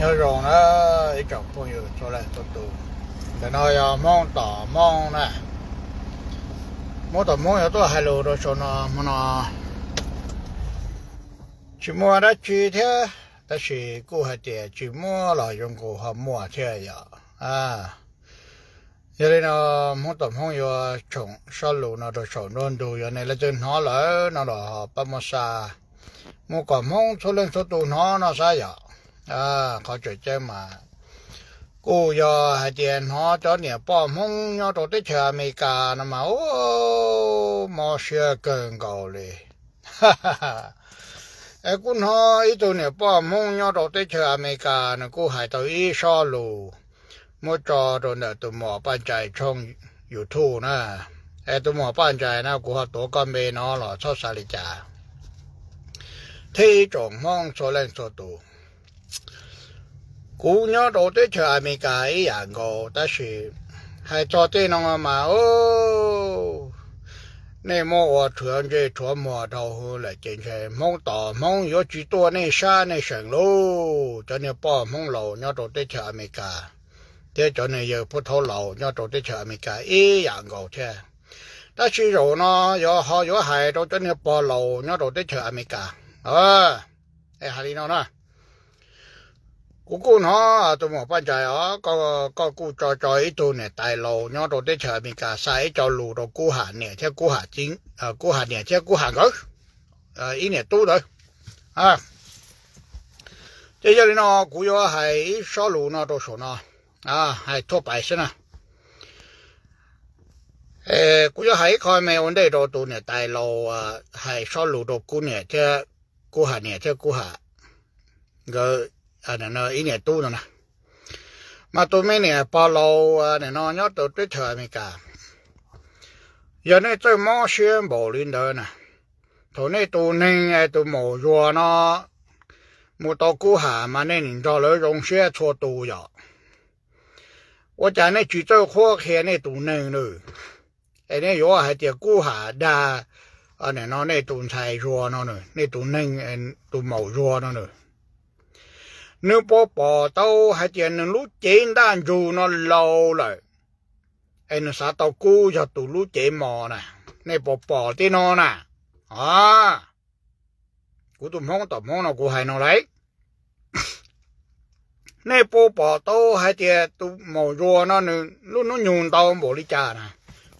Nyob zoo na ib tsoom phooj ywg txhua leej txhua tus. Ntawm no yog Hmoob tom Hmoob na. Hmoob tom Hmoob yuav tuaj hais lus rau saum no hmo no tsis muaj dab tsi thiab, tab sis kuj hais tias tsis muaj los zoo nkaus ho muaj thiab yom. Yog li no Hmoob tom Hmoob yuav tshoom sob lus no rau saum nruab ntug, yog nej leej twg hnov lawm no los pab muab xa mus kom Hmoob txhua leej txhua tus hnov no saib yom. Qhov tseem ceeb mas kuj yog hais tias hnov cov niam poj Hmoob nyob rau teb chaws Amelikas no mas ua mob siab kawg nkaus li. Es kuj hnov ib tug niam poj Hmoob nyob rau teb chaws Amelikas nws kuj hais tau ib sob lus muab tso rau ntawm tus muam Paj Ntsais tshooj YouTube na. Es tus muam Paj Ntsais na, kuv ho tuav koj npe no los txhob xav li cas. Thiab ib tsoom Hmoob txhua leej txhua tus, kuv nyob rau teb chaws Amelikas ib yam nkaus, tab sis hais txog tej no mas nej muab ua rhuav ntsej rhuav muag rau hauv lawm ces ntshe Hmoob tom Hmoob yuav tsis tuaj nej sab nej seem lauj. Cov niag poj Hmoob laus nyob rau teb chaws Amelikas thiab cov niag yawg pub thaub laus nyob rau teb chaws Amelikas ib yam nkaus thiab. Tab sis zaum no yog ho yuav hais rau cov niag pog laus nyob rau teb chaws Amelikas. Es hais li no na, kuv kuj hnov tus muam Paj Ntsais os, koj kuj tso tso ib tug niam tais laus nyob rau teb chaws Amelikas xa ib co lus rau Kub Ham niam thiab Kub Ham txiv, Kub Ham niam thiab Kub Ham nkawd, ib niam tub ntawd. Ces yog li no kuv yuav hais ib sob lus no rau saum no, hais thuaj pais xwb na. Kuv yuav hais ib qho me ua ntej rau tus niam tais laus hais sob lus rau Kub niam thiab Kub Ham niam thiab Kub Ham nkawd ib niam tub no na. Mas tus me niam pog laus nim no nyob rau teb chaws Amelikas, yog nej txawj mob siab npaum li ntawd na, thaum nej tus neeg es tus maum Zuag no mus tau Kub Ham mas nej nim nrog lawv zoo siab txhua tus yom. Ua cas nej tsis txawj qhuab qhia nej tus neeg na? Es nej yuav hais tias Kub Ham dag nim no nej tus ntxhais Zuag no, nej tus neeg, tus maum Zuag no na, nws puas pom tau hais tias nws lub cev ntaj ntsug no laus lawm, es nws xav tau kub yog tus lub cev mos na? Nej puas pom tej no na? Kuv tus Hmoob tom Hmoob no kuv hais no lauj. Nej puas pom tau hais tias tus maum Zuag no nws lub hnub nyoog ntau npaum li cas na?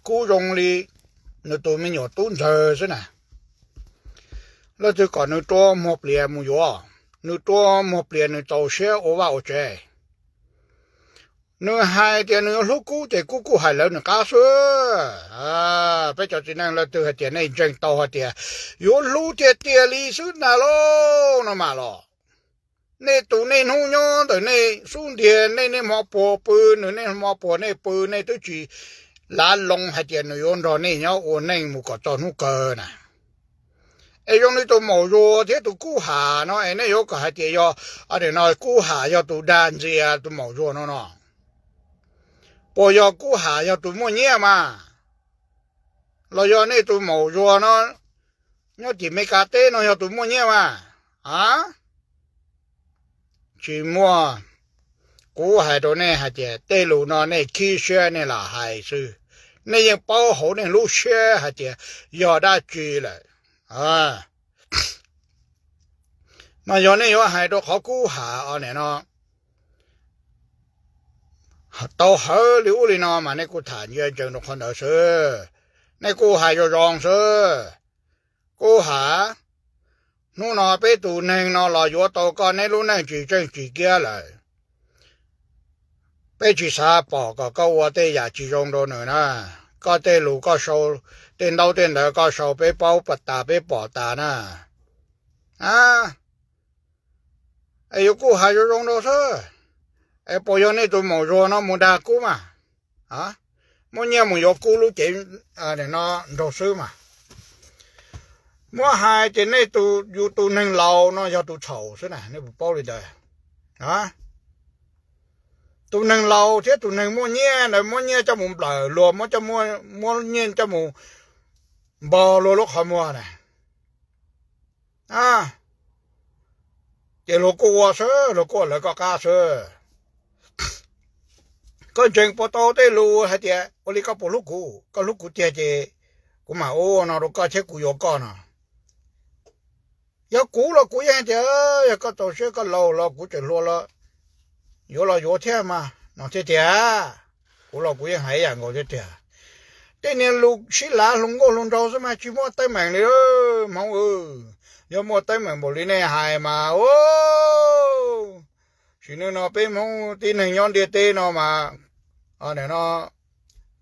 Kub zoo li nws tus me nyuam tub ntxawg xwb na. Leej twg kom nws rua muag plias mus yuav, nws rua muag plias nws txaus siab ua vaj ua tsev. Nws hais tias nws yuav hlub kub ces kub kuj hais lawv nws qab xwb. Peb cov txiv neej leej twg hais tias nej ntseeg tau hais tias yuav hlub tiag tiag li xwb na lauj no mas los, nej tus nej hnub nyob ntawm nej xub ntiag, nej niaj hmo puag pw, nws niaj hmo puag nej pw, nej twb tsis lav loo hais tias nws yuav nrog nej nyob ua neej mus kom txog hnub kawg na. Es zoo li tus maum Zuag thiab tus Kub Ham no es nej yuav kom hais tias yog, nim no Kub Ham yog tus dag ntxias tus maum Zuag no no? Puas yog Kub Ham yog tus muaj nyiaj mas? Los yog nej tus maum Zuag no nyob tim Meskas teb no yog tus muaj nyiaj mas? A, tsis muaj. Kuv hais rau nej hais tias tej lus no nej khib siab nej lam hais xwb. Nej yeej paub hauv nej lub siab hais tias yog dab tsi lawm. Mas yog nej yuav hais rau qhov Kub Ham os nim no tau hawv li ub li no mas nej kuj tham ntsia ntsees rau qhov ntawd xwb. Nej kuj hais zoo zoo xwb. Kub Ham, hnub no peb tus neeg no los yuav tau koj, neb lub neej tsis tseem tsis kiab lawm. Peb tsis xav pom kom koj ua tej yam tsis zoo rau nws na. Koj tej lus koj sau, tej ntaub tej ntawv koj sau peb paub tas peb pom tas na. Es yuav kuj hais zoo zoo rau xwb. Es puas yog nej tus maum Zuag no mus dag kub mas? Muab nyiaj mus yuav kub lub cev no nraug xwb mas. Muab hais tias nej tus, yus tus neeg laus no yog tus txhaum xwb na, nej puas paub li ntawd? Tus neeg laus thiab tus neeg muaj nyiaj ntawd muab nyiaj coj mus nplawm luag, muab, muab nyiaj coj mus npog luag lub qhov muag na. Ces luag kuj ua xwb, luag kuj ua lawv koj qab xwb. Koj ntseeg puas tau tej lus hais tias ua li koj puas hlub kuv, koj hlub kuv tiag ces kuv mam ua no rau koj thiab kuv yuav koj no. Yog kuv los kuv yeej hais tias yog koj txaus siab koj laus los kuv tseem hluas los yuav los yuav thiab mas no thiab tiag. Kuv los kuv yeej hais ib yam nkaus thiab tiag. Tej niag lus sib lav hluas nkauj hluas nraug xwb mas tsis muaj teeb meem li Hmoob. Yog muaj teeb meem npaum li nej hais mas sim neej no peb Hmoob tib neeg nyob ntiaj teb no mas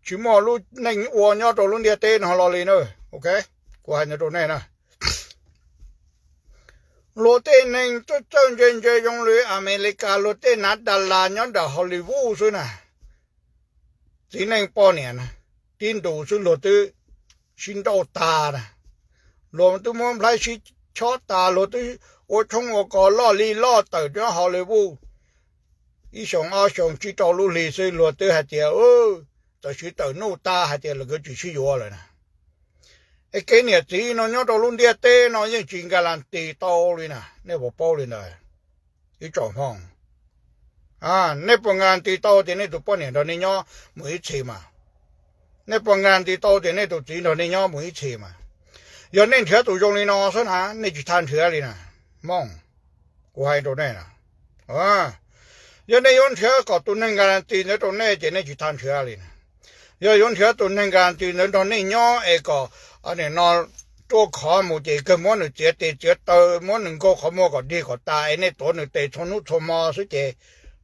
tsis muaj lub neej ua nyob rau lub ntiaj teb no los li na. Ok, kuv hais no rau nej na. Luag tej neeg txawj txawj ntse ntse zoo li Amelikas, luag tej nav das las nyob nram Hollywood xwb na, txiv neej poj niam na, tib ntus xwb luag twb sib nrauj tas na, luag twb muab nplhaib sib chob tas, luag twb ua tshoob ua kos loj li loj tawm nyob Hollywood. Ib xyoos ob xyoos tsib rau lub hlis xwb luag twb hais tias txawm siv tawm nuj tas hais tias lawv tsis sib yuav lawm na. Es kev niam txiv no nyob rau lub ntiaj teb no yeej tsis guarantee tau li na, nej puas paub li ntawd? Ib tsoom Hmoob, nej puas guarantee tau tias nej tus poj niam nrog nej nyob mus ib txhis mas? Nej puas guarantee tau tias nej tus txiv nrog nej nyob mus ib txhis mas? Yog nej nrhiav tus zoo li no xwb na nej tsis tau nrhiav li na Hmoob. Kuv hais rau nej na, yog nej yuav nrhiav kom tus neeg guarantee ntawd rau nej ces nej tsis tau nrhiav li na. Yog yuav nrhiav tus neeg guarantee ntawd nrog nej nyob es kom nim no ruaj khov mus ces kawg muab nws txiav tes txiav taw, muab nws nkaug qhov muag kom dig kom tas es nej tuav nws tes txhua hnub txhua hmo xwb ces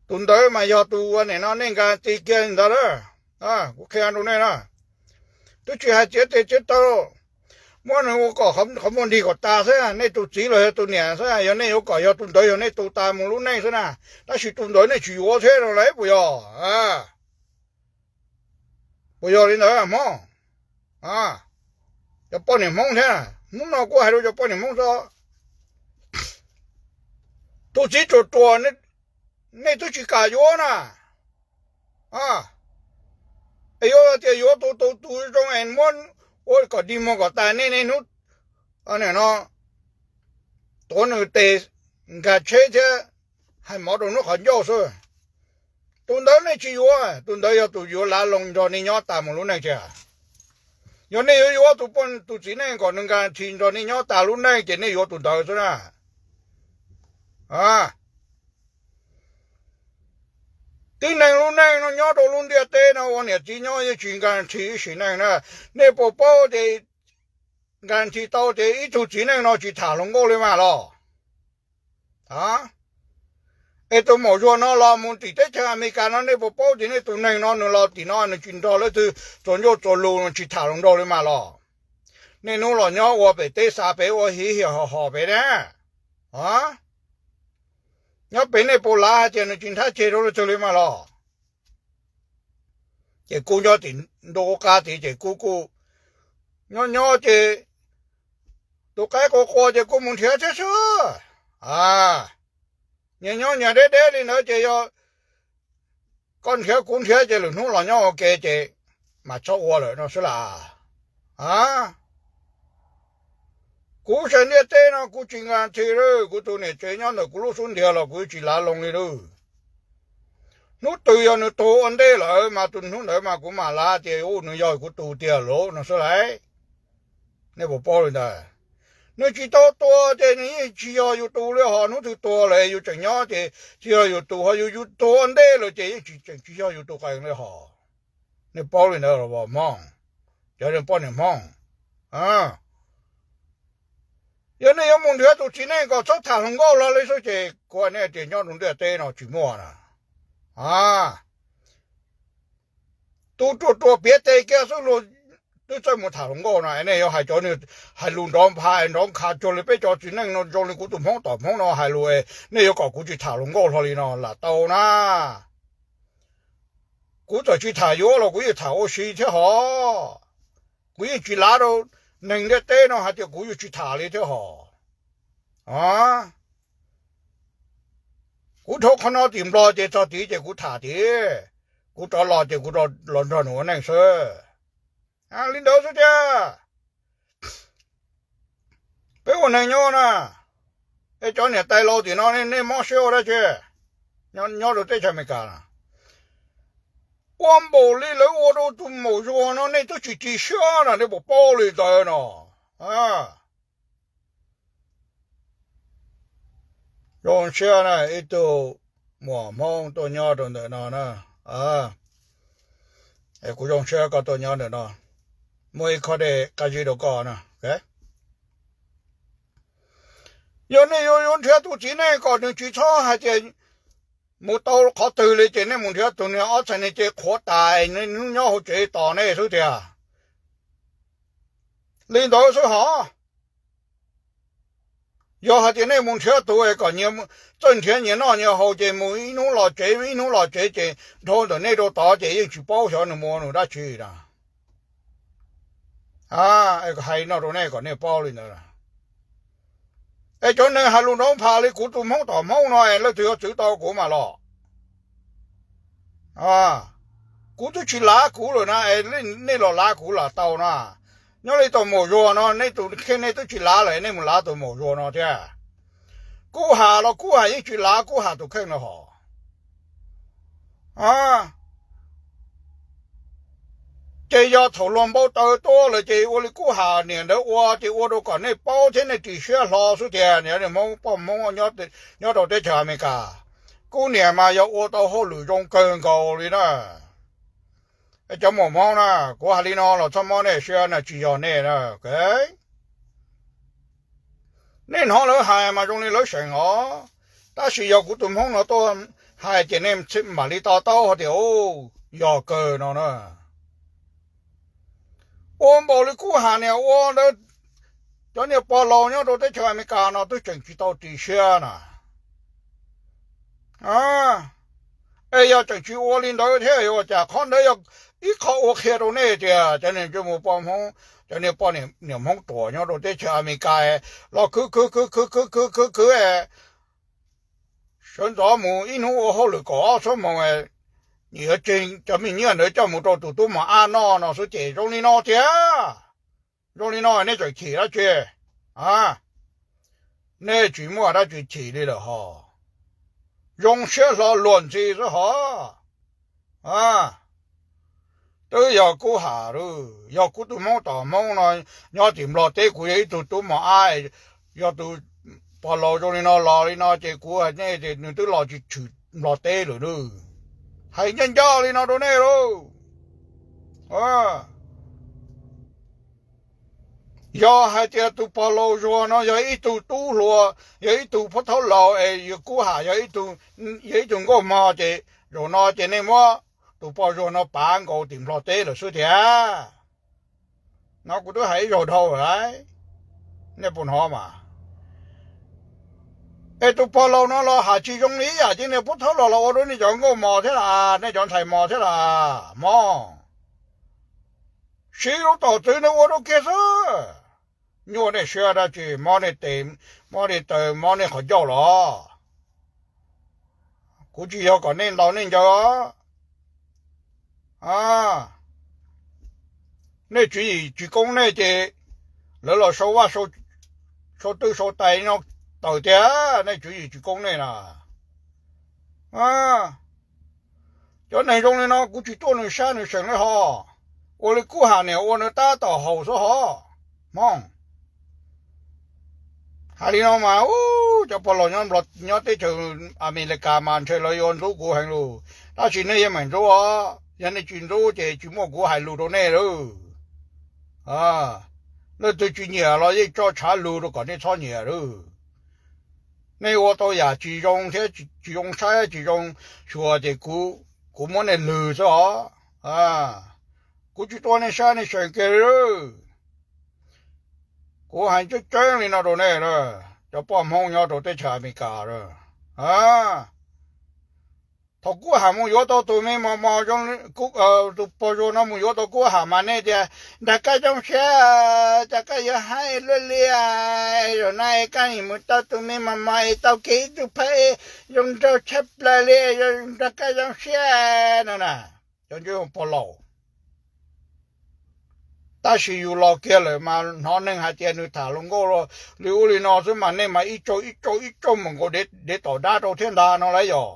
tus ntawd mas yog tus nim no nej guarantee kiag li ntawd na. Kuv qhia rau nej na, twb tsis hais txiav tes txiav taw, muab nws ua kom qhov muag dig kom tas xwb, nej tus txiv los yog tus niam xwb, yog nej yuav kom yog tus ntawd yog nej tus tas mus lub neej xwb na, tab sis tus ntawd nej tsis yuav thiab no lauj, puas yog? Puas yog li ntawd Hmoob? Cov poj niam Hmoob thiab, hnub no kuv hais rau cov poj niam Hmoob xwb, tus txiv ruam ruam nej twb tsis kam yuav na. Es yuav tias yuav tus tus tus zoo es muab ua kom dig muag kom tas, nej niaj hnub no tuav nws tes nkag tsheb thiab hais mov rau hnub qhov ncauj xwb. Tus ntawd nej tsis yuav, tus ntawd yog tus yuav lav loo nrog nej nyob tas mus lub neej tiag. Yog nej yuav yuav tus, tus txiv neej kom nws guarantee nrog nej nyob tas lub neej ces nej yuav tus ntawd xwb na. Tib neeg lub neej no nyob rau lub ntiaj teb no ua niam txiv nyob yeej tsis guarantee ib sim neej na. Nej puas paub tias guarantee tau tias ib tug txiv neej no tsis tham hluas nkauj li mas los? Es tus maum Zuag no los mus tim teb chaws Amelikas no nej puas paub tias nej tus neeg no nws los tim no nws tsis nrog leej twg txuas ncauj txuas lus, tsis tham hluas nraug li mas los? Nej hnub los nyob ua pem teb xa pem ua hiv hiam hom hom pem na. Nyob pem nej puas lav hais tias nws tsis nthab ceg rau leej twg li mas los? Ces kuj nyob tim ntu qab tid ces kuj kuj nyob nyob ces tus qaib qua qua ces kuj mus nrhiav thiab xwb. Nyias nyob nyias deb deb li ntawd ces yog koj nrhiav kuv nrhiav ces lwm hnub los nyob ua ke ces mam txhob ua lawm no xwb las. Kuv saib ntiaj teb no kuv tsis guarantee li, kuv tus niam tsev nyob ntawm kuv lub xub ntiag los kuv tsis lav loo li lawm. Hnub twg yog nws tuag ua ntej lawm mas tus hnub ntawd mas kuv mam lav tias nws yog kuv tus tiag lauj no xwb lauj. Nej puas paub li ntawd? Nws tsis tau tuag ces nws yeej tsis yog yus tus li hos, hnub twg tuag lawm yus tseem nyob ces tsis yog yus tus, ho yus, yus tuag ua ntej lawm ces yeej tsis, tseem tsis yog yus tus qees li hos. Nej paub li ntawd los Hmoob, cov poj niam Hmoob? Yog nej yuav mus nrhiav tus txiv neej kom txhob tham hluas nkauj hlo li xwb ces kuv hais nej tias nyob rau ntiaj teb no tsis muaj na. Tus ruam ruam piav tes kiag xwb luag twb txawj mus tham hluas nkauj no, nej yuav hais cov, hais lus nrov npha nrov nkhav cuag li peb cov txiv neej no, zoo li kuv tus Hmoob tom Hmoob no hais lus, nej yuav kom kuv tsis tham hluas nkauj hlo li no lam tau na. Kuv txawm tsis tham yuav los kuv yeej tham ua si thiab hos. Kuv yeej tsis lav rau neeg ntiaj teb no hais tias kuv yuav tsis tham li thiab hos. Kuv dhau qhov no tim Nplog ces txog tid ces kuv tham tid, kuv rov los ces kuv los nrog nws ua neej xwb. Li ntawd xwb tiag. Peb ua neeg nyob na, Cov niam tais laus tim no nej mob siab ua dab tsi? Nyob rau teb chaws Amelikas na, ua npaum li lawv ua rau tus maum Zuag no nej twb tsis ris siab na, nej puas paub li ntawd no? Zoo siab na, ib tug muam Hmoob tuaj nyob rau ntawm no na. Kuv zoo siab koj tuaj nyob ntawm no, muaj ib khob dej qab zib rau koj na. Yog nej yuav yuav nrhiav tus txiv neej kom nws tsis txhob hais tias mus tau qhov twg li ces nej mus nrhiav tus niag ob txhais niag ces qhuav tas, nws nyob hauv tsev tos nej xwb tiag. Li ntawd xwb hov. Yog hais tias nej mus nrhiav tus es kom txawj nrhiav nyias noj nyias haus ces mus ib hnub los tsev ib hnub los tsev ces dhau ntawm nej rau tod ces yeej tsis paub xyov nws mus ua nws dab tsi na. Hais no rau nej kom nej paub li ntawd. Es cov neeg hais lus nrov phas li kuv tus Hmoob tom Hmoob no es leej twg yuav txwv tau kuv mas los? Kuv twb tsis lav kuv lawm na, es nej los lav kuv los tau na. Nyob li tus maum Zuag no, nej tus kheej nej twb tsis lav lawm, nej mus lav tus maum Zuag no thiab. Kub Ham los Kub Ham yeej tsis lav Kub Ham tus kheej no hos. Ces yog thaum luag npau taws tuaj lawm ces ua li Kub Ham niam ntawd ua ces ua rau kom nej paub thiab nej ris siab hlo xwb tiag. Niam Hmoob poj Hmoob nyob rau teb chaws Amelikas, Kub niam mas yog ua tau hauj lwm zoo kawg nkaus li na. Cov muam Hmoob na, kuv hais li no los txhob mob nej siab na, tsis yog nej na. Nej hnov lawv hais mas zoo li lawv seem os, tab sis yog kuv tus Hmoob no tuaj hais ces nej mam li to taub hais tias yog kawg no na. Ua npaum li Kub Ham niam ua ntawd, cov niag pog laus nyob rau teb chaws Amelikas no twb tseem tsis tau ris siab na. Es yog tseem tsis ua li ntawd thiab ua cas qhov ntawd yog ib qho ua qhia rau nej tias cov niag ntsej muag poj Hmoob, cov niag poj niam Hmoob ruam nyob rau teb chaws Amelikas los khwv khwv khwv khwv khwv khwv khwv khwv, sawv ntxov mus ib hnub ua hauj lwm kaum ob xuab moos, yuav tseg cov me nyiaj ntawd coj mus rau tus tub mos ab noj no xwb ces zoo li no tiag. Zoo li no nej tseem chim dab tsi? Nej tsis muaj dab tsi chim li lawm hos. Zoo siab hlo luag ntxhi xwb hos. Twb yog Kub Ham, yog kuv tus Hmoob tom Hmoob no nyob tim Nplog teb, kuv yog ib tug tub mos ab, yog tus pog laus zoo li no los li no ces kuv hais nej tias nws twb los tsis tshwm Nplog teb lawm nawb. Hais ncaj ncaj li no rau nej lauj. Yog hais tias tus pog laus Zuag no yog ib tug tub hluas, yog ib tug phub thaub laus es yog Kub Ham yog ib tug nkauj mog ces zaum no ces nej muab tus pog Zuag no pav nkaus tim Nplog teb lawm xwb tiag. No kuv twb hais ib zaug dhau lawm, nej puas hnov mas? Es tus pog laus no los hais tsis zoo li ib yam ces niag phub thaub laus los ua rau nej cov nkauj mos thiab las, nej cov ntxhais mos thiab las mog. Siv lub tom txwv nws ua rau kiag xwb. Nyuaj nej siab dab tsi, mob nej tes, mob nej taw, mob nej qhov ncauj los? Kuv tsis yog kom nej ntaus nej ncaws os. Nej tswv yim tsis koob nej ces lawv los sau vaj sau twj sau tais no tawm tiag, nej tswv yim tsis koob nej na. Cov neeg zoo li no kuv tsis tuaj nws sab nws seem li hos. Ua li Kub Ham niam ua nws tab tom haus xwb hos. Hmoob hais li no mas, cov pog laus nyob teb chaws Amelikas mas ntshe lawv yuav ntxub kuv heev lus, tab sis nej yeej meem ntxub os, yog nej tsis ntxub ces tsis muaj kuv hais lus rau nej lawm. Leej twg tsis nyiam los yeej tso tshav lug rau kom nej txhob nyiam lawm. Nej ua tau yam tsis zoo thiab tsis zoo saib tsis zoo xyuas ces kuv muab nej lwg xwb os. Kuv tsis tuaj nej sab nej seem kiag li. Kuv hais tseeb tseeb li no rau nej, cov poj Hmoob nyob rau teb chaws Amelikas, thaum Kub Ham mus yuav tau tus me mos mos, tus pog Zuag no mus yuav tau Kub Ham mas nej tias nrog koj zoo siab, cas koj yuav haib luaj li, zaum no koj mus tau tus me mos mos es tau kiag ib tug phab zoo nraug tshaj plaws li, nrog koj zoo siab no na. Cov ntsej muag pog laus, Tab sis yus los kiag lawm mas hnov neeg hais tias nws tham hluas nkauj li ub li no xwb mas nej mas ib tsauj ib tsauj ib tsauj mus nkaus dev tom dab rau thiab ntag no las yog.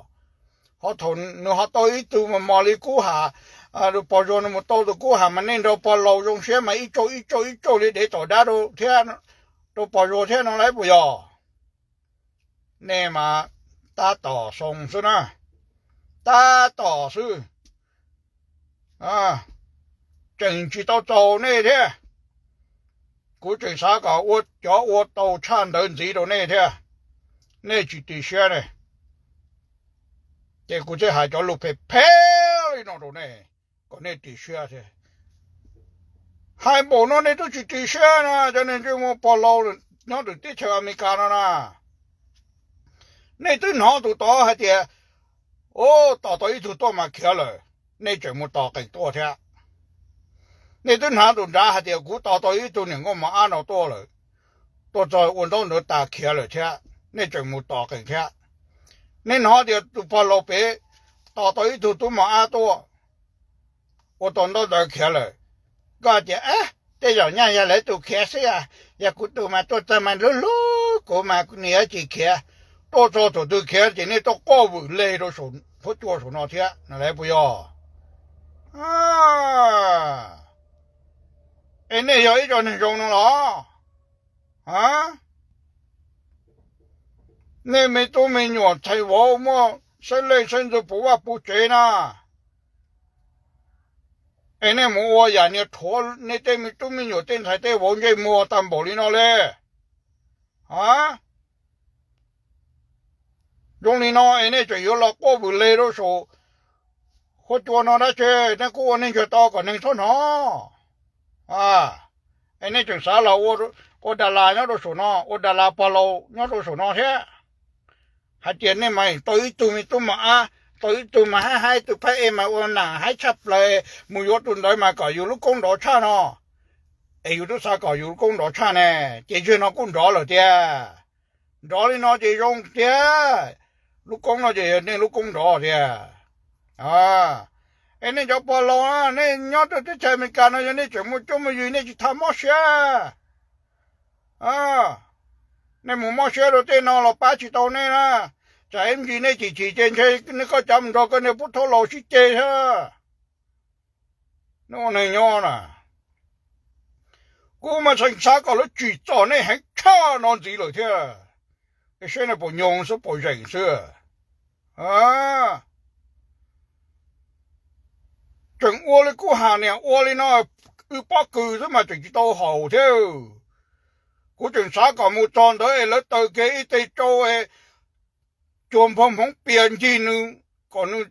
Ho thaum nws ho tau ib tug mos mos li Kub Ham, pog Zuag nws mus tau tus Kub Ham mas nej nrog pog laus zoo siab mas ib tsauj ib tsauj ib tsauj li dev tom dab rau thiab, rau pog Zuag thiab no las puas yog? Nej mas tab tom xoo xwb na, tab tom xwb. Tseem tsis tau txaus nej thiab. Kuv tseem xav kom ua cov ua tau tshaj ntawd ntxiv rau nej thiab. Nej tsis tu siab ne, ces kuv thiaj hais cov lus phem phem li no rau nej, kom nej tu siab thiab. Hais npaum no nej twb tsis tu siab na, cov neeg ntsej muag pog laus nyob rau teb chaws Amelikas no na. Nej twb hnov tus tod hais tias, ub, tos tau ib tug tuaj mas khiav lawm, nej tseem mus tos qees tuaj thiab. Nej twb hnov tus nrad hais tias kuv tos tau ib tug niam nkauj mos ab no tuaj lawm, tuaj txog ua ntaub ntawv tas khiav lawm thiab, nej tseem mus tos qees thiab. Nej hnov tias tus pog laus pem tos tau ib tug tub mos ab tuaj, ua tau ntaub ntawv khiav lawm. Koj tias, ab, tej zaum nyaj yog lawv tus khiav xwb, yog kuv tus mas tuaj txog mas hlub hlub kuv mas nws yuav tsis khiav. Tuaj txog thaum twg khiav ces nej tuaj quaj vwm leg rau saum huab cua saum no thiab no las puas yog? Es nej yog ib co neeg zoo no los? Nej me tub me nyuam txhais vauv muaj xeeb leej xeeb ntxwv puv vaj puv tsev na, es nej mus ua yam niag rhuav nej tej me tub me nyuam tej ntxhais tej vauv ntsej muag tag npaum li no li. A, zoo li no es nej tseem yuav los quaj vwm leg rau saum huab cua no dab tsi? Nej kuj ua neeg ntsag to kom neeg txhob hnov. Es nej tseem xav los ua das las nyob rau saum no, ua das las pog laus nyob rau saum no thiab. Hais tias nej mas tau ib tug me tub mos ab, tau ib tug mas haib haib, tus phab ej mas ua nam haib tshaj plaws, mus yuav tus ntawd mas kom yus lub koob nrov tshaj no. Es yus twb xav kom yus lub koob nrov tshaj ne, ces zaum no kuj nrov lawm tiag. Nrov li no ces zoo tiag, lub koob no ces yog nej lub koob nrov tiag. Es nej cov pog laus, nej nyob rau teb chaws Amelikas no yog nej tseem muaj cuab muaj yig nej tsis tau mob siab. Nej mus mob siab rau tej no los pab tsis tau nej na. Tsam ib ntsis nej chim chim ces ntshe nej koj cav mus nrog koj niag pub thaub laus sib ceg thiab. Nej ua neeg nyob na, kuv mas tseem xav kom lawv tsim txom nej heev tshaj no ntxiv lawm thiab. Es saib nej puas nyoo xwb puas zeem xwb. Tseem ua li kuv hais niam ua li no, wb pob kws xwb mas tseem tsis tau haum thiab. Kuv tseem xav kom mus txog ntawd es lawv taw kiag ib teg tsau es cuag npog hmoov pias ncig nws kom nws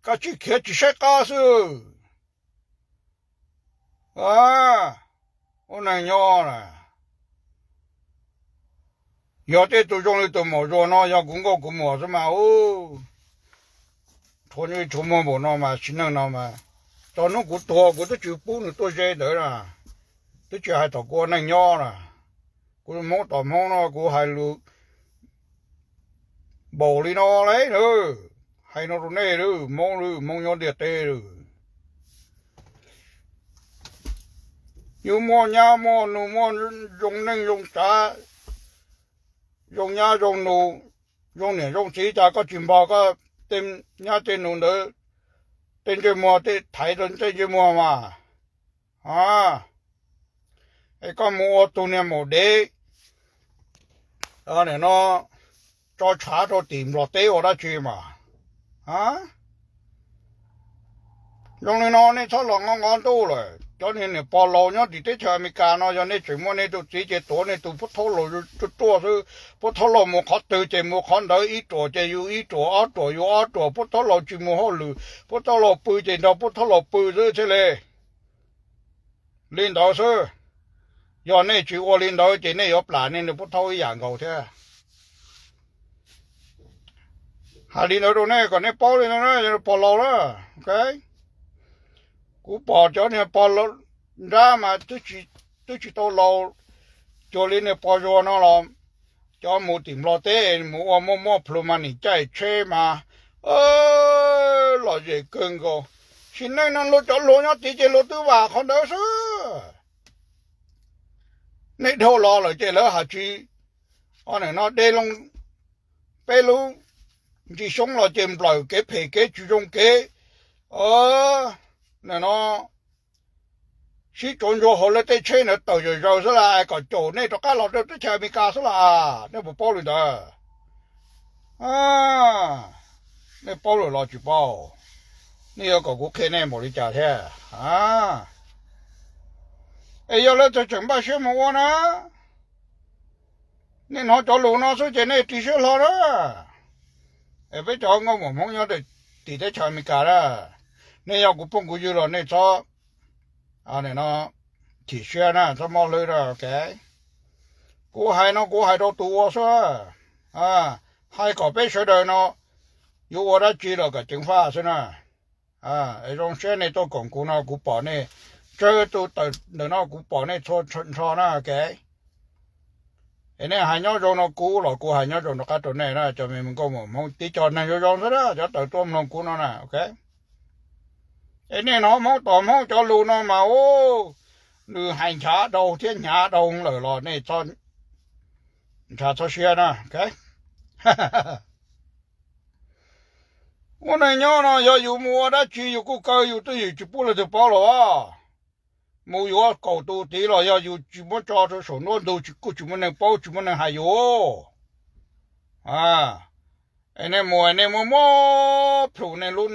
kav tsij khiav tsis saib qab xwb. Ua neeg nyob na, yog tej tus zoo li tus maum Zuag no yog kuv nkauj kuv muam xwb mas, rhuav ntsej rhuav muag npaum no mas sim neej no mas, txog hnub kuv tuag kuv twb tsis pub nws tuaj ze ntawd na. Twb tsis hais tom kuv ua neeg nyob na, kuv Hmoob tom Hmoob no kuv hais lus npaum li no li na. Hais no rau nej, Hmoob, Hmoob nyob ntiaj teb, yus muaj nyab muaj nus, muaj zoo neej zoo tsav, zoo nyab zoo nus, zoo niam zoo txiv, cas koj tsis npog koj tej nyab tej nus ntawd tej ntsej muag, tej thaiv rau tej ntsej muag mas? Es koj mus ua tus niag maum dev no tso tshav rau tim Nplog teb ua dab tsi mas? Zoo li no nej txhob los nqov nqov ntuj lawm. Cov niag niam pog laus nyob tim teb chaws Amelikas no, yog nej tseem muaj nej tus txiv ces tuav nej tus pub thaub laus ruaj ruaj xwb. Pub thaub laus mus qhov twg ces mus qhov ntawd, ib ruam ces yus ib ruam, ob ruam yus ob ruam, pub thaub laus tsis mus hauj lwm, pub thaub laus pw ces nrog pub thaub laus pw xwb thiaj li. Li ntawd xwb, yog nej tsis ua li ntawd ces nej yuav plam nej niag pub thaub ib yam nkaus thiab. Hais li ntawd rau nej kom nej paub li no, pog laus lawm. Kuv pom cov niag pog nrab mas twb tsis tau laus cuag li niag pog Zuag no los, cov mus tim Nplog teb mus ua muaj muaj plhus mas nim caij tsheb mas lom zem kawg nkaus. Sim neej no luag cov hluas nyob tid ces luag twb vam qhov ntawd xwb. Nej dhau los lawm ces lawv has tsis, o, nim no de loo peb lub ntsis xyoob los ces nplawm kev phem kev tsis zoo kev, nim no sib tsuav ntsuag hauv lawv tej tsheb ntawd tawm zom zaws xwb las, kom caum nej rov qab los rau teb chaws Amelikas xwb las. Nej puas paub li ntawd? Nej paub lawm los tsis paub? Nej yuav kom kuv qhia nej npaum li cas thiab? Es yog lawv txawm tseem npaj siab mus ua na, nej hnov cov lus no xwb ces nej ris siab hlo na. Es peb cov nkauj muam Hmoob nyob tim teb chaws Amelikas na, nej yog kuv phooj kuv ywg los nej txhob, nim no, chim siab na, txhob mob hlwb na, ok. Kuv hais no kuv hais rau tus ua xwb, hais kom peb sawv daws no yuav ua dab tsi los kom ceev faj xwb na. Es zoo siab nej tuaj koom kuv no, kuv pom nej, tsawg tus tawm ntawm no kuv pom nej txhua nrho na, ok. Es nej hais nyob zoo no kuv los kuv hais nyob zoo rov qab rau nej na, cov me nkauj muam Hmoob tib co neeg zoo zoo xwb na, cov tawm tuaj mloog kuv no na, ok. Es nej hnov Hmoob tom Hmoob cov lus no mas, u, nws hais nchav dhau thiab hnyav dhau lawm los nej ntshav txhob siab na, ok. Ua neeg nyob no yog yus mus ua dab tsi yus kuj kaw yus twj ywm tsis pub leej twg paub los as. Mus yuav kaum tus tid los yog yus tsis muab tso rau saum nruab ntug kuj tsis muaj neeg paub tsis muaj neeg hais yus. Es nej mus nej muab muab plhus nej lub,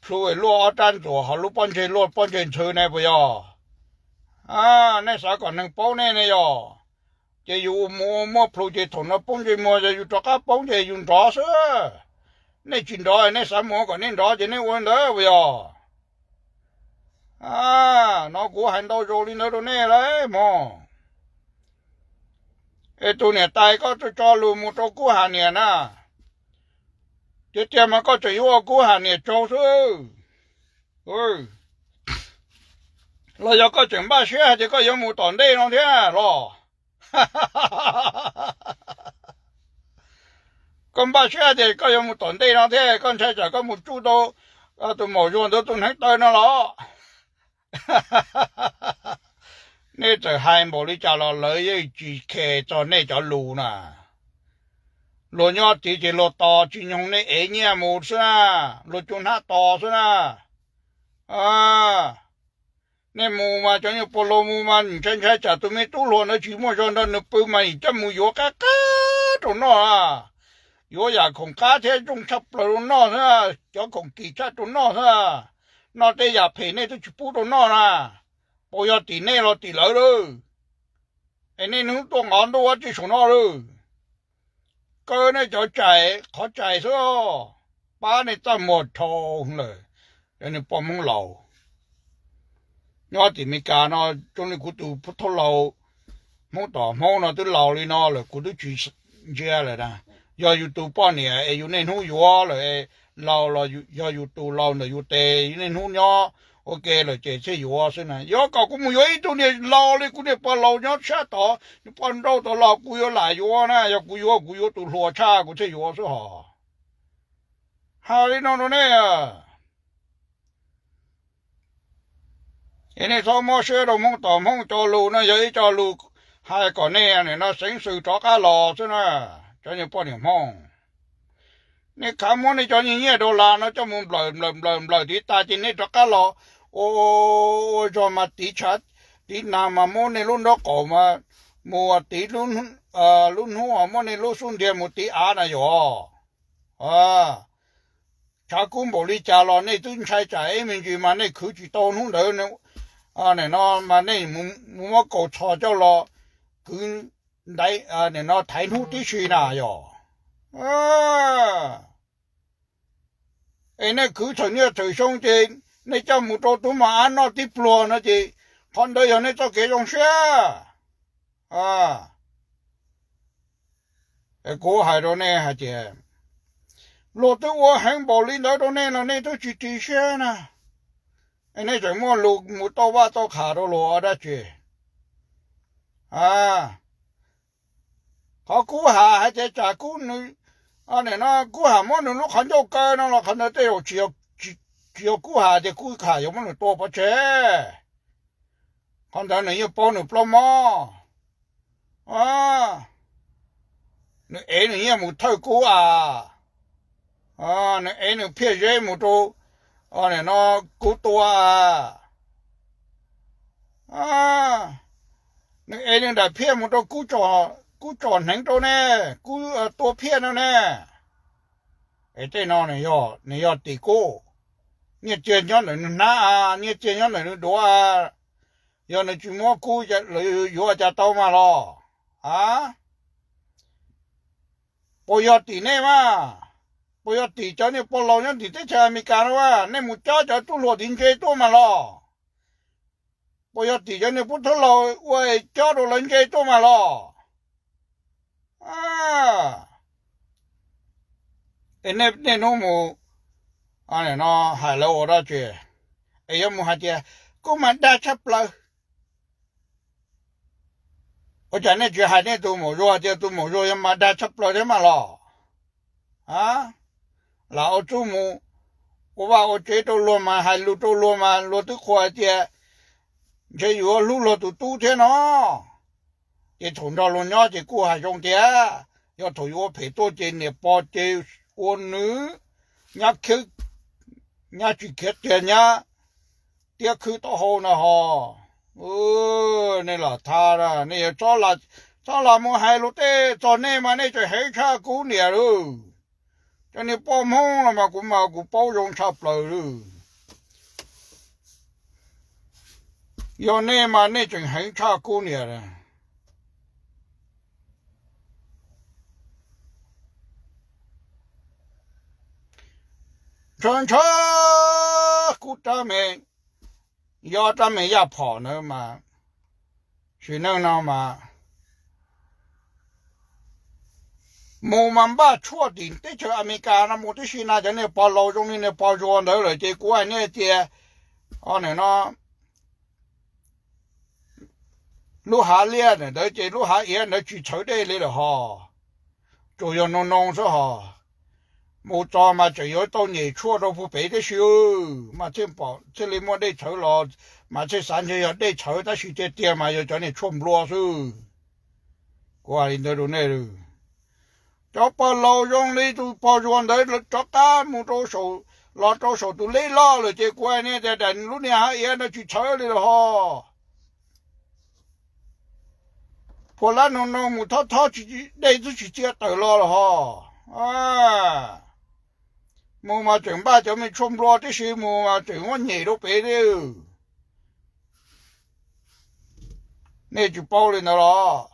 plhu luaj ob rab ntxuas ho lub pob ntseg luaj pob ntseg ntxhw ne puas yog? Nej xav kom neeg paub nej ne yog? Ces yus mus muab plhu ces thaum no poob ntsej muag, yog yus rov qab poob ces yus nrov xwb. Nej tsis nrov, nej xav mus kom nej nrov ces nej ua li ntawd puas yog? No kuv hais ntau zaus li ntawd rau nej lawm mog. Es tus niam tais koj tso lus mus rau Kub Ham niam na, tiag tiag mas koj tseem yuav ua Kub Ham niam tsaug xwb. Los yog koj tseem npaj siab hais tias koj yuav mus tom ntej no thiab los? Koj npaj siab hais tias koj yuav mus tom ntej no thiab koj ntshai tsam koj mus tsuj tau tus maum Zuag ntawd tus hneev taw no los? Nej txawm hais npaum li cas los lawv yeej tsis khes txog nej cov lus na. Luag nyob tid ces luag tos tsis nyoog nej ev nyiaj mus xwb na, luag cua hnab tos xwb na. Nej mus mas cov nyuag pog laus mus mas ntshai ntshai tsam tus me tub hluas ntawd tsis muaj zog nrog nws pw mas coj mus yuav qab qab rau noj na. Yuav yam khoom qab thiab zoo tshaj plaws rau noj xwb, cov khoom kim tshaj rau noj xwb. Noj tej yam phem nej twb tsis pub rau noj na. Puas yog tim nej los tim lawv lawm? Es nej hnub tuaj nqov ntuj ua tsi saum no lawm? Kaw nej cov cais qhov cais xwb, pab nej txaj muag dhau lawm. Cov niag poj Hmoob laus nyob tim Meskas no, zoo li kuv tus phub thauj laus Hmoob tom Hmoob no twb laus li no lawm kuv twb tsis ntsia lawm na. Yog yus tus poj niam es yus niaj hnub yuav lawm, laus los yog yus tus laus ntawm yus tes, yus niaj hnub nyob ua ke lawm ces thiaj yuav xwb na. Yuav kom kuv mus yuav ib tug niag laus li kuv niag pog laus nyob sab tod, niag poj nrauj tod los kuv yuav lam yuav na, yog kuv yuav kuv yuav tus hluas tshaj kuv thiaj yuav xwb hos. Hais li no rau nej. Es nej txhob mob siab rau Hmoob tom Hmoob cov lus no, yog ib co lus hais kom nej nim no xeev xwm rov qab los xwb na, cov niag poj niam Hmoob. Nej khav muab nej cov nyiaj nyiaj dollar no coj mus nplawm nplawm nplawm nplawm tiv tas ces nej rov qab los ua, ua zog mas tiv tshav tiv nas mas muab nej lub nraub qaum mas mus tiv, lub hnub muab nej lub xub ntiag mus tiv av na yom. Tshav kub npaum li cas los nej twb ntshai tsam ib me ntsis mas nej khwv tsis tau hnub ntawd no mas nej mus muab kaus txhos coj los kwv ntaiv, nim no thaiv hnub tib si na yom. Es nej khwv txhaum niaj txhaum xyoo ces nej coj mus rau tub mos ab noj tib pluag no ces qhov ntawd yog nej txoj kev zoo siab. Kuv hais rau nej hais tias luag twb ua heev npaum li ntawd rau nej los nej twb tsis ris siab na, es nej tseem muaj lus mus tau vaj tau qha rau luag ua dab tsi? Qhov Kub Ham hais tias tsam Kub, nim no Kub Ham muab nws lub qhov ncauj kaw no los qhov ntawd tej zaum tsis yog Kub Ham tias Kub Ham yuav muab nws tua pov tseg. Qhov ntawd nws yeej paub nws plaub mob. Nws ev nws nyiaj mus thawj kub as, nws ev nws phiaj zeb mus rau, no, kub tua as. Nws ev nws daim phiaj mus rau kub tsom hneev rau ne, kub tua phiaj no ne. Es tej no nws yog tim kub, nyiaj txiag nyob ntawm nws hnab as, nyiaj txiag nyob ntawm nws duav as. Yog nws tsis muab kub, lawv yuav cas tau mas los? A, puas yog tim nej mas? Puas yog tim cov niag pog laus nyob tim teb chaws Amelikas no mas? Nej mus cob cov tub hluas tim ntse tuaj mas los? Puas yog tim cov niag pub thawj laus ua cob rau lawv ntse tuaj mas los? Es nej niaj hnub mus, no, hais lawv ua dab tsi? Es yuav mus hais tias kuv mas dag tshaj plaws. Ua cas nej tsis hais nej tus maum Zuag tias tus maum Zuag yog mas dag tshaj plaws thiab mas los? A, lam ua txuj mus ua vaj ua tsev rau luag mas hais lus rau luag mas luag twb qhuas hais tias ntshe yuav hlub luag tus tub thiab no. Ces thaum nrog luag nyob ces kuj hais zoo tias, yog thaum yuav ua phem tuaj ces niam pog ces ua nws nyab khiav, nyab tsis khiav tiag nyab tiab khwb taub hau na ho. Nej lam tham, nej yuav txhob lam mus hais lus tej txog nej mas nej tseem heev tshaj kuv niam lawm. Cov niag poj Hmoob los mas kuv mas kuv paub zoo tshaj plaws lawm. Yog nej mas nej tseem heev tshaj kuv niam. Ntshaw ntshaw kuv rab me, yog rab me yaj phom ntawd mas, sim neej no mas mus mas npaj tshuaj tim teb chaws Amelikas no mus tib si na. Cov niag pog laus zoo li niag pog Zuag ntawd lawm ces kuv hais nej tias, o, nim no lub hav liaj ntawd ces lub hav iav ntawd tsis txhawv dej li lawm hos, tsuas yog noo noo xwb hos. Mus txog mas tseem yuav tau nyem tshuaj rau puag pem tib si, mas thiaj pom thiaj li muaj dej txhawv los, mas thiaj xav ntshe yog dej txhawv tab sis tiag tiag mas yog cov niag tshuaj nplua xwb. Kuv hais li ntawd rau nej, cov pog laus zoo li tus pog Zuag ntawd rov qab mus rau saum, los rau saum tus lej loj lawm ces kuv hais nej tias daim lub niag hav iav no tsis txhawv li lawm hos. Phuam lab noo noo mus thob thob dej twb tsis txia tawm los lawm hos. Mus mas tseem npaj cov me tshuaj nplua tib si, mus mas tseem muab nyem rau pem li. Nej tsis paub li ntawd los?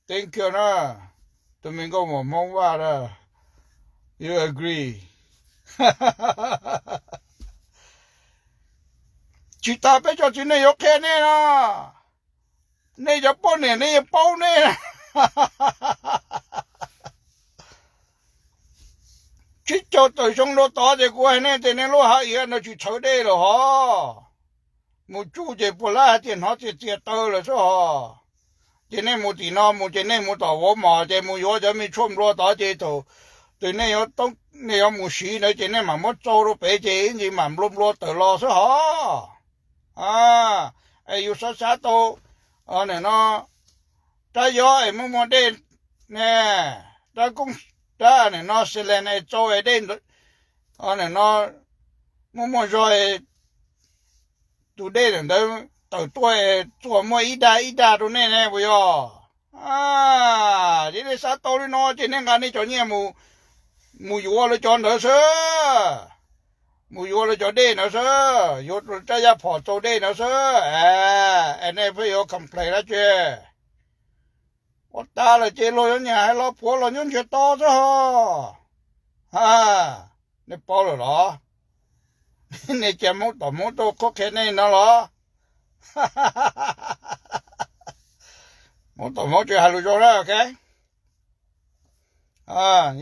Thank you na, tus me nkauj muam Hmoob Vaj na, you agree. Tsis tas peb cov txiv neej yuav qhia nej no, nej cov poj niam nej yeej paub nej. Tsib caug tawm xyoo rau tod ces kuv hais nej tias nej lub hav iav no tsis txhawv dej lawm hos. Mus tsuj ces puas lab hais tias hnov txias txias taw lawm xwb hos. Ces nej mus tim no mus ces nej mus tom vauv mos ces mus yuav cov me tshuaj nplua tod ces thaum twg nej yuav mus siv ntawd ces nej mam muab tsau rau pem ces ib ntsis mam nplua nplua tawm los xwb hos. Es yus xav xav tau, nim no rab yob es muaj muaj dej ne, rab koob, rab nim no xi lees es tsau es dej, nim no muaj muaj zog, tus dej ntawd tawm tuaj es txuas muaj ib dag ib dag rau nej ne puas yog? Ces nej xav tau li no ces nej nqa nej cov nyiaj mus yuav lawv cov ntawd xwb. Mus yuav lawv cov dej ntawd xwb, yuav rab yaj phom tsau dej ntawd xwb. Es nej pheej yuav complain dab tsi? Ua tas lawm ces luag yuav nyiam hais los puav los nyob ntsiag to xwb hos. Nej paub lawm los? Nej cia Hmoob tom Hmoob tuaj qhuab qhia nej no los? Hmoob tom Hmoob tsis hais lus zoo na, ok?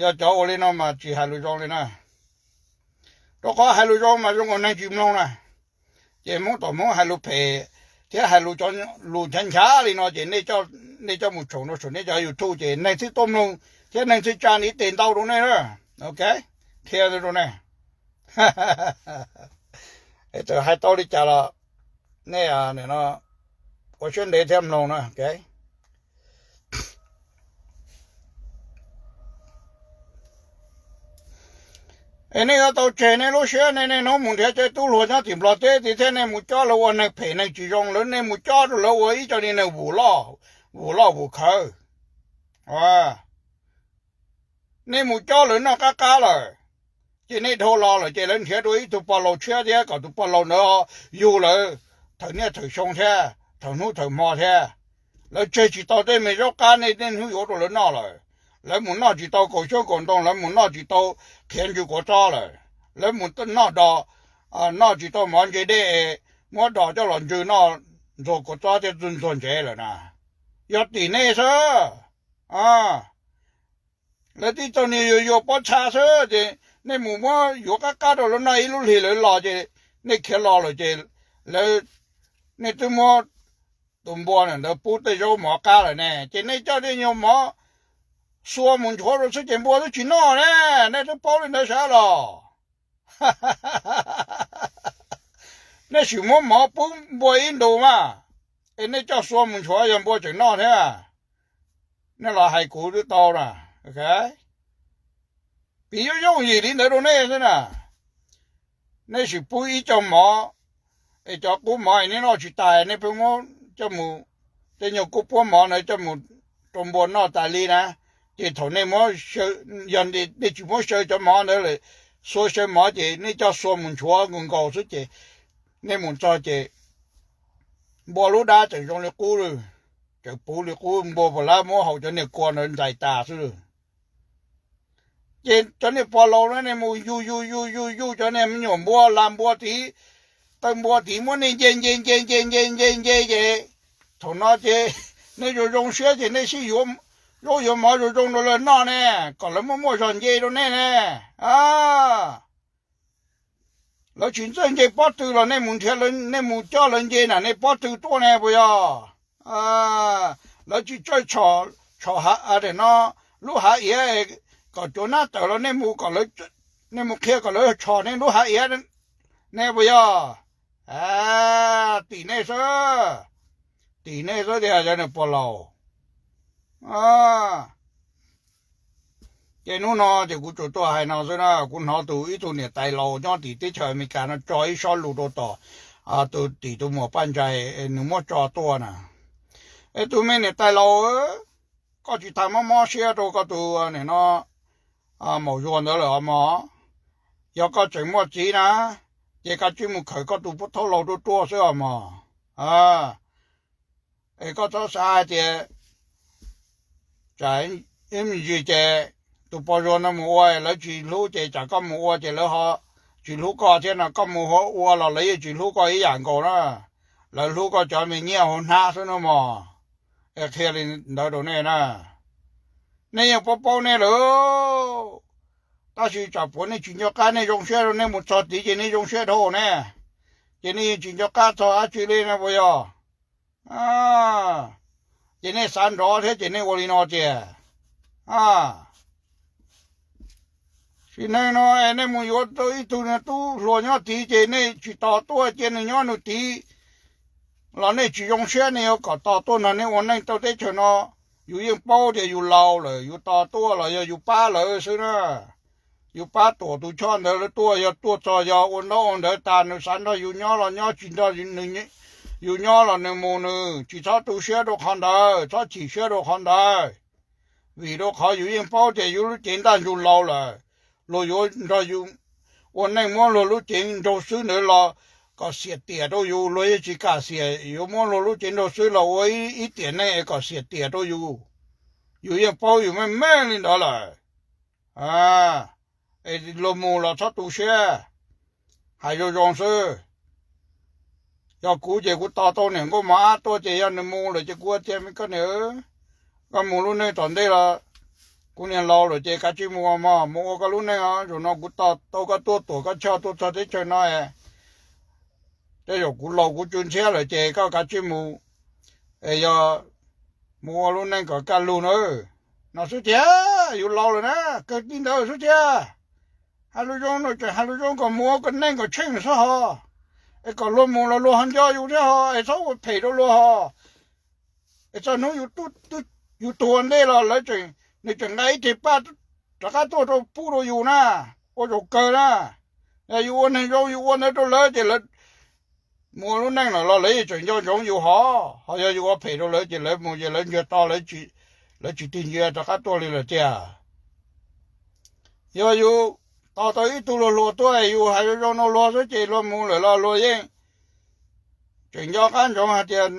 Yog cov ua li no mas tsis hais lus zoo li na. Rau qhov hais lus zoo mas zoo nkaus neeg tsis mloog na. Ces Hmoob tom Hmoob hais lus phem thiab hais lus, cov lus nchav nchav li no ces nej coj mus tshoom rau saum nej cov YouTube ces neeg thiaj tuaj mloog thiab neeg thiaj tsa ntiv tes ntau rau nej na. Ok, qhia rau nej. Txawm hais tau li cas los nej, no, ua siab ntev thiab mloog na. Es nej yuav tau tseg nej lub siab nej, nej hnub mus nrhiav tej tub hluas nyob tim Nplog teb tid thiab nej mus cob lawv ua neeg phem neeg tsis zoo, lawv nej mus cob rau lawv ua ib co niag neeg vus loj, vus loj vus khawv. Nej mus cob lawv noj qab qab lawm, ces nej dhau los lawm ces lawv nrhiav dua ib tug pog laus tshiab thiab kom tus pog laus ntawd yug lawv thawm niaj thawm xyoo thiab thawm hnub thawm hmo thiab. Lawv tseg tsis tau tej me zaub qab nej niaj hnub yuav rau lawv noj lawm. Lawv mus noj tsis tau kaum xyoob kaum ntoo, lawv mus noj tsis tau qhiav ntsws quav tsob lawm. Lawv mus noj dos, noj tsis tau mov ntse dej, muab dos coj los ntsws noj ntxuag quav tsob thiab ntxuag ntsev lawm na. Yog tim nej xwb. Lawv tib tug niag yuag yuag pob txha xwb ces nej mus muab yuav qab qab rau lawv noj ib lub hlis lawv los ces nej khiav los lawm ces lawv, nej twb muab tus npua ntawd pub tej zaub mov qab lawm ne, ces nej coj tej nyuag mov xua mus nchuav rau xwb ces npua twb tsis noj ne. Nej twb paub li ntawd sab los? Nej sim muab mov pub npua ib ntus mas, es nej coj xua mus nchuav yog npua tseem noj thiab. Nej los hais kuv twb tau na. Piv yooj yooj yim li ntawd rau nej xwb na. Nej sim pub ib co mov, es cov qub mov nej noj tsis tas nej pheej muab coj mus, tej nyuag qub puab mov ntawd coj mus rau npua noj tas li na. Ces thaum nej, yog nej tsis muab xyaw cov mov ntawd lawm, xua xyaw mov ces nej coj xua mus nchuav nkaus nkaus xwb ces nej mus txog ces npua lub dab tseem zoo li qub, tseem puv li qub, npua puas lab muab haus cov niag kua ntawd ntxais tas xwb. Ces cov niag pog laus na nej mus yug yug yug yug yug cov niag me nyuam npua las npua tid, taw npua tid muab nej nce nce nce nce nce nce nce ces thaum no ces nej zoo zoo siab ces nej sib yuav zaub yuav mov zoo zoo rau lawv noj ne, kom lawv muaj muaj zog nce rau nej ne. Lawv tsis txawj nce pob tw los nej mus nrhiav, nej mus coj lawv nce na nej pob tw tuaj ne puas yog? Lawv tsis txawj tshom, tshom no lub hav iav kom cuav nab tawm los nej mus, nej mus qhia kom lawv tshom nej lub hav iav ne puas yog? Tim nej xwb, tim nej xwb tiag cov niag pog laus. Ces hnub no ces kuv tsuas tuaj hais no xwb na, kuv hnov tus ib tug niam tais laus nyob tim teb chaws Amelikas no tso ib sob lus rau tom tus tim tus muam Paj Ntsais nws muab tso tuaj na. Es tus me niam tais laus, koj tsis tas mob mob siab rau koj tus nim no maum Zuag ntawd lawm os mog. Yog koj tseem muaj txiv na, ces koj cia li mus khawm koj tus pub thaub laus ruaj ruaj xwb os mog. Es koj txhob xav hais tias tsam ib me ntsis ces tus pog Zuag no mus ua lawv tsis hlub ces tsam koj mus ua ces lawv ho tsis hlub koj thiab no, koj mus ua los lawv yeej tsis hlub koj ib yam nkaus na. Lawv hlub koj cov me nyiaj hauv hnab xwb no mog. Es qhia li ntawd rau nej na, nej yeej paub paub nej lawm. Tab sis tsam puav nej tsis nco qab, nej zoo siab rau nej mus txog tid ces nej zoo siab dhau ne, ces nej yeej tsis nco qab txog dab tsi li na puas yog? Ces nej xav nrov thiab ces nej ua li no tiag. Sim neej no es nej mus yuav tau ib tug tub hluas nyob tid ces nej tsis tos tuaj cia nws nyob nws tid los nej tsis zoo siab, nej yuav kom tos tuaj nrog nej ua neej rau teb chaws no. Yus yeej paub tias yus laus lawm, yus tos tuaj los yog yus pab lawv xwb na. Yus pab tuam tus choj ntawd lawv tuaj, yog tuaj txog yog ua ntaub ua ntawv tas nws xav nrog yus nyob los nyob, tsis nrog yus nyob los nws mus nws, tsis txhob tu siab rau qhov ntawd, txhob chim siab rau qhov ntawd. Vim rau qhov yus yeej paub tias yus lub cev ntaj ntsug laus lawm, luag yuav nrog yus ua neej muab luag lub cev nraug xwb ntawd los kom xiam tiam rau yus, luag yeej tsis kam xiam, yuav muab luag lub cev nraug xwb los ua ib tiam neej es kom xiam tiam rau yus. Yus yeej paub yus meej meej li ntawd lawm. Es luag mus los txhob tu siab, hais zoo zoo xwb. Yog kuv ces kuv tos tau niam nkauj mos ab tuaj ces yog nws mus lawm ces kuv tias me koj niam, koj mus lub neej tom ntej los kuv niag laus lawm ces kav tsij mus mog, mus ua koj lub neej os. Zaum no kuv tos tau koj tuaj tuam koj choj tuaj txog teb chaws no, tej zaum kuv laus kuv tsw ntxhiab lawm ces koj kav tsij mus, es yog mus ua lub neej kom kaj lug na. No xwb tiag, yus laus lawm na, kawg li ntawd xwb tiag. Hais lus zoo no tseem hais lus zoo kom mus ua koj neej kom tsheej xwb ho, es kom luag mus los luag ho nco yus thiab ho, es txhob ua phem rau luag ho. Es txog hnub yus tuag ntej los lawv tseem, nws tseem nqa ib teg paj rov qab tuaj rau pub rau yus na, ua zaum kawg na. Yog yus ua neeg zoo yus ua ntawd rau lawv ces lawv mus ua lub neej lawm los lawv yeej tseem nco ntsoov yus hov, ho yog yus ua phem rau lawv ces lawv mus ces lawv ntsia to, lawv tsis tig ntsia rov qab tuaj li lawm tiag. Yog yus tos tau ib tug luag hluas tuaj yus hais zoo zoo no luag xwb ces luag mus lawm los luag yeej tseem nco qab ntsoov hais tias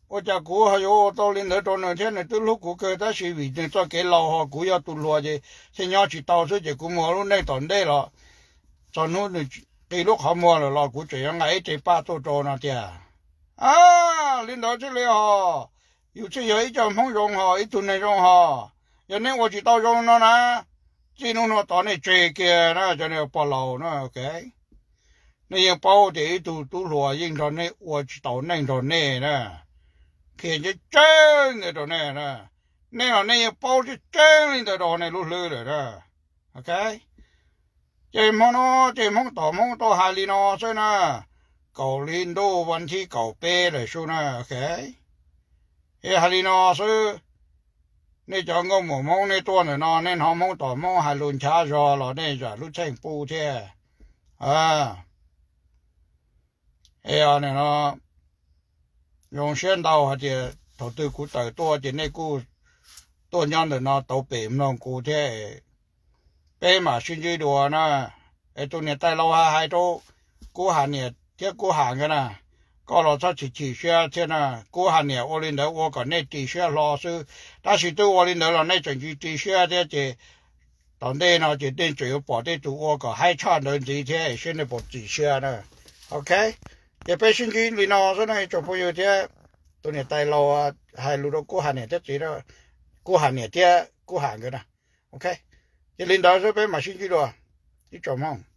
ua cas kuv ho yuav ua tau li ntawd rau nws thiab, nws twb hlub kuv kawg tab sis vim nws txoj kev laus ho kuv yog tus hluas ces thiaj nyob tsis tau xwb ces kuv mus ua lub neej tom ntej los txog hnub nws qi lub qhov muag lawm los kuv tseem yuav nqa ib teg paj tuaj rau no tiag. A, li ntawd thiaj li ho, yus thiaj yog ib co Hmoob zoo ho ib tug neeg zoo ho. Yog neb ua tsis tau zoo no na, txij hnub no tod nej tseg kiag na cov niag pog laus na, ok. Nej yeej paub tias ib tug tub hluas yeej nrog nej ua tsis tau neej nrog nej na, qhia tseeb tseeb ntawd rau nej na. Nej los nej yeej paub tseeb tseeb li ntawd rau nej lub hlwb lawm na, ok. Ces hmo no ces Hmoob tom Hmoob tau hais li no xwb na, kaum hli ntuj vas thib kaum peb lawm xwb na, ok. Es hais li no xwb, nej cov nkauj muam Hmoob nej tuaj ntawm no nej hnov Hmoob tom Hmoob hais lus nchav zog los nej zam lub txheej pub thiab. Es no zoo siab ntau hais tias thaum twg kuv tawm tuaj ces nej kuj tuaj nyob ntawm no tau pem mloog kuv thiab. Peb mam sib ntsib dua na. Es tus niam tais laus hais rau Kub Ham niam thiab Kub Ham nkawd na, koj los txhob chim chim siab thiab na. Kub Ham niam ua li ntawd ua kom nej ris siab hlo xwb, tab sis twb ua li ntawd los nej tseem tsis ris siab thiab ces tom ntej no ces nej tseem yuav pom tej tus ua kom haib tshaj ntawd ntxiv thiab saib nej puas ris siab na. Ok, ces peb sib ntsib li no xwb no tsoom phooj ywg thiab. Tus niam tais laus hais lus rau Kub Ham niam thiab txiv, Kub Ham niam thiab Kub Ham nkawd na. Ok, ces li ntawd xwb peb mam sib ntsib dua ib tsoom Hmoob.